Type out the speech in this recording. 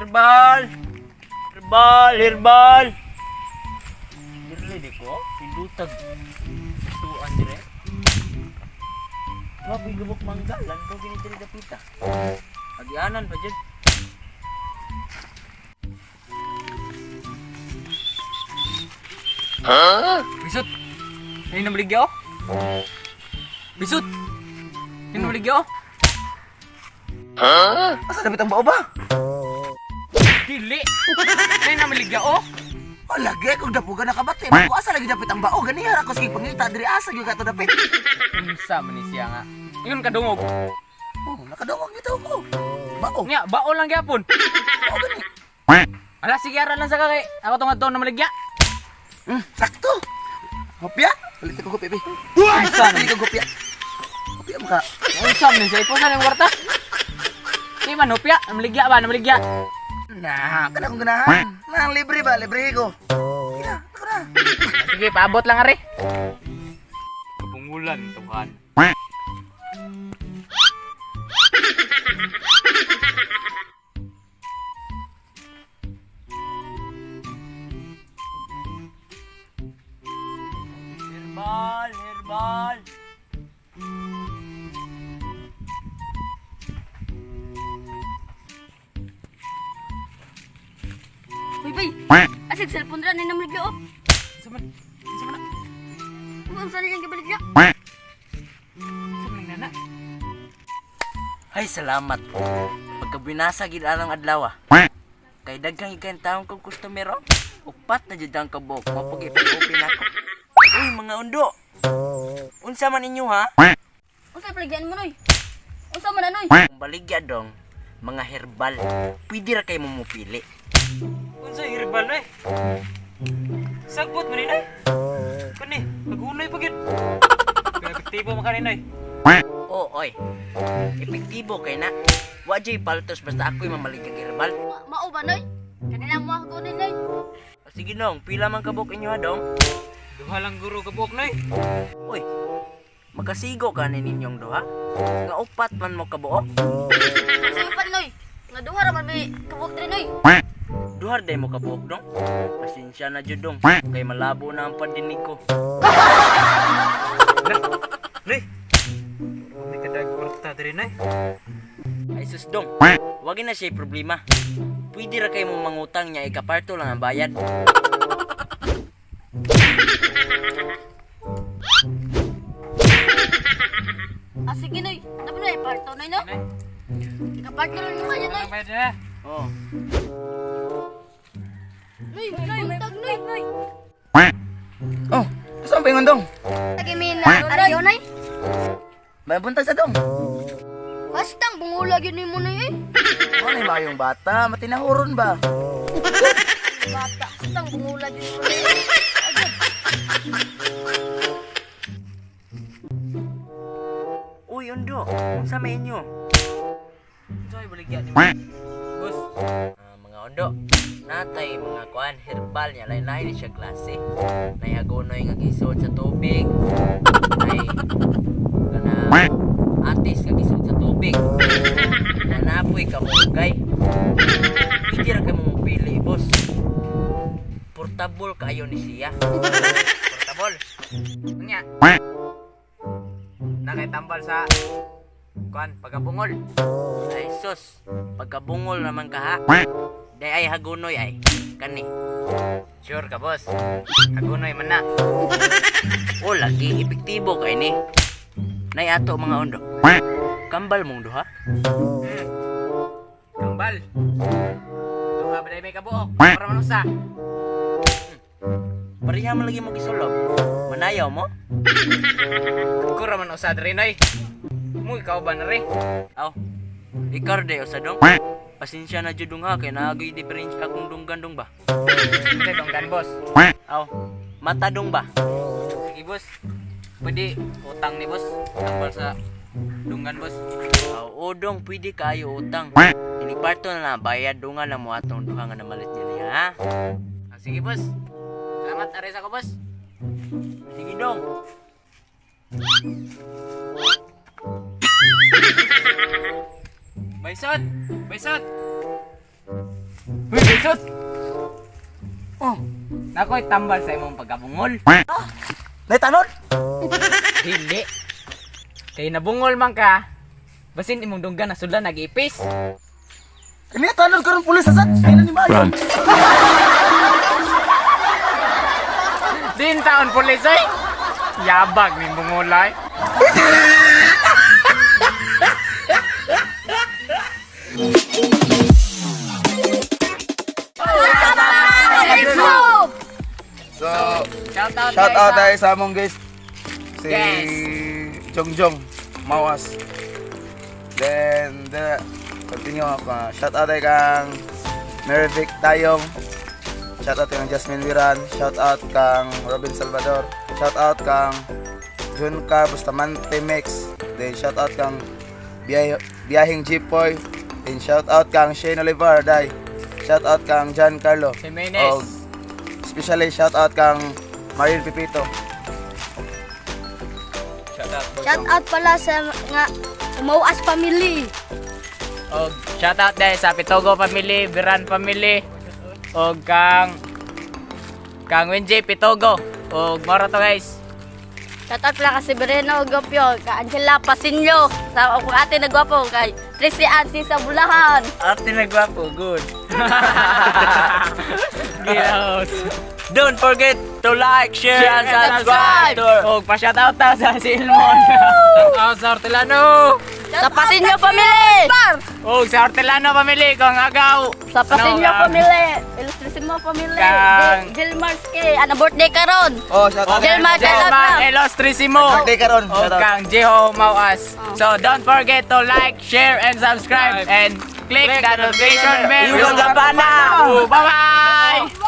Herbal! Herbal! Herbal! Dirli di ko? Pindutag. Tuan dire. Grabe gabok mangga. Lando gini diri dapita. Agianan pa dyan. Bisut. Ini namaligya oh. Bisut. Ini namaligya oh. Asa dapat ang bao ba? Dili. Ini namaligya oh. Oh, lagi kung dapugan nakabati. Mako asa lagi dapat ang bao ganiha ako sige pangita diri asa gyud ka to dapit. Unsa man ni siya nga. Ingon kadungog. Oh, nakadungog bitaw ko. Bao. Nya, bao lang gyapon. Bao gani. Ala sige ara lang sa kay. Ako tong adto namaligya. Sakto. Hopya? Palit ko hopya, be. Unsa man? Palit ko hopya. Hopya mo ka. Unsa man siya ipusan ang kwarta? Di man hopya, namaligya ba, namaligya. Nah, kana akong ganahan. Nang libre ba? Libre ko. Kina, ako na. Sige, paabot lang are. Kabungulan tuhan. Herbal! Herbal! Uy, bay. Asig cellphone ra ni namaligya oh. Unsa man? Unsa man? Na? Unsa ni yang gibaligya? Unsa man nana? Ay, salamat. Pagkabinasa gid anang adlaw ah. Kay daghang ikan taong kong kustomero. Upat na jud ang kabuok mapag ipag-open ako. Uy, mga undo. Unsa man inyo ha? Unsa paligyan mo noy? Unsa man anoy? Kung baligya dong, mga herbal. Pwede ra kay mo mupili. Unsa herbal eh? Sagbot man ni. Kani, pagunay pa gyud. Pero epektibo man kani noy. Oo, oy. Epektibo kay na. Wa jay paltos basta ako'y mamaligya herbal. Mao ba noy? Kanila mo ako kunin noy. O, sige dong, pila man kabuk inyo ha dong? Duha lang guro kabuok noy. Uy, makasigo ka ni ninyong duha? Nga upat man mo kabuok? Unsa upat noy? Nga duha ra man may kabuok diri noy. Duha day mo kabuok dong. Pasensya na jud dong, kay malabo na ang pandinig ko. Noy. May kadag kwarta diri noy. Ay sus dong, wag na siya problema. Pwede ra kay mo mangutang niya ikaparto lang ang bayad. Ah sige noy. Dapat noy parto noy no? Noy, Ikaparto lang mo kanya noy. ang bayad na. Oh. Noy, noy, buntag noy. Noy. Oh, asa ang paingon dong? Lagi mi na aryo noy. May buntag sa dong. Bastang bungula gyud nimo noy eh. Ano yung mayong bata? Matinahuron ba? Bata, bastang bungula gyud nimo noy. Agad. Uy, undo, unsa may inyo? Unsa ay baligya ni Boss? Ah, mga undo, natay mga kuan herbal niya lain lain siya klase. Nay hagonoy nga gisuod sa tubig. Nay kana atis nga gisuod sa tubig. Na napoy kamunggay. Pwede ra kay mo mopili, boss. Portable kaayo ni siya. Portable. Unya. Nakay tambal sa kuan pagabungol. Ay sus, pagkabungol naman ka ha. Day ay hagunoy ay kani. Sure ka boss. Hagunoy man na. O lagi epektibo kay ni. Nay ato mga undo. Kambal mong duha. Kambal. Duha ba may kabuok? Para man usa. Pareha man lagi mo gisulob. Manayaw mo? Kura man usa diri noy. Mo ikaw ba na rin? Aw. Ikaw day usa dong. Pasensya na jud dong ha kay naagoy diferensya akong dunggan dong ba. Unsay donggan boss? Aw. Mata dong ba? Sige boss. Pwede utang ni boss. Tambal sa dunggan boss. Aw, o dong pwede kayo utang. Iniparto na lang bayad dungan na mo atong duha nga namalit niya niya ha. Ah, sige boss. Salamat ares ako boss. Sige dong. Baysot! Baysot! Uy, lisod! Oh, Nakoy tambal sa imong pagkabungol. Nay tanod? Dili. Kay nabungol man ka, basin imong dunggan na sudlan nag-ipis. Kani tanod karon pulis asad. Kailan ni Mayo? Din taon pulis ay. Yabag ni bungolay. Soup! So, Shout out, shout out tayo sa among guest. Si Yes. Jongjong Mawas. Then, continue ako. Shout out tayo kang Mary Vic Tayong. Shout out kang Jasmine Wiran. Shout out kang Robin Salvador. Shout out kang Junka Bustamante Mix. Then shout out kang Biyahing Jeepoy. Then shout out kang Shane Olivar Day. Shout out kang John Carlo. Jimenez. Og especially shout out kang Mariel Pipito. Shout out. Shout out pala sa mga Mauas family. Og shout out dahil sa Pitogo family, Biran family, og kang Wenji Pitogo. Og moro to, guys. Shout out pala kasi Bereno Gopio, ka Angela Pasinyo, sa akong ate na gwapo kay Tracy Ann sa Bulahan. Ate na gwapo, good. Gilaos. Don't forget to like, share, and subscribe. Og pa-shout out ta sa si Ilmon. Out sa Hortelano! Sa Pasinyo family. Og sa Hortelano family kung agaw. Sa Pasinyo Ano, family, Ilustrisimo family, Kang- Gilmar Ske, ano birthday karon? Oh, shout out. Jelmar, shout out Jelmar na. Ilustrisimo. Birthday karon. Og Shout out. kang Jeho Mauas. So don't forget to like, share, and subscribe and click the notification bell. Yung kampana! Bye-bye!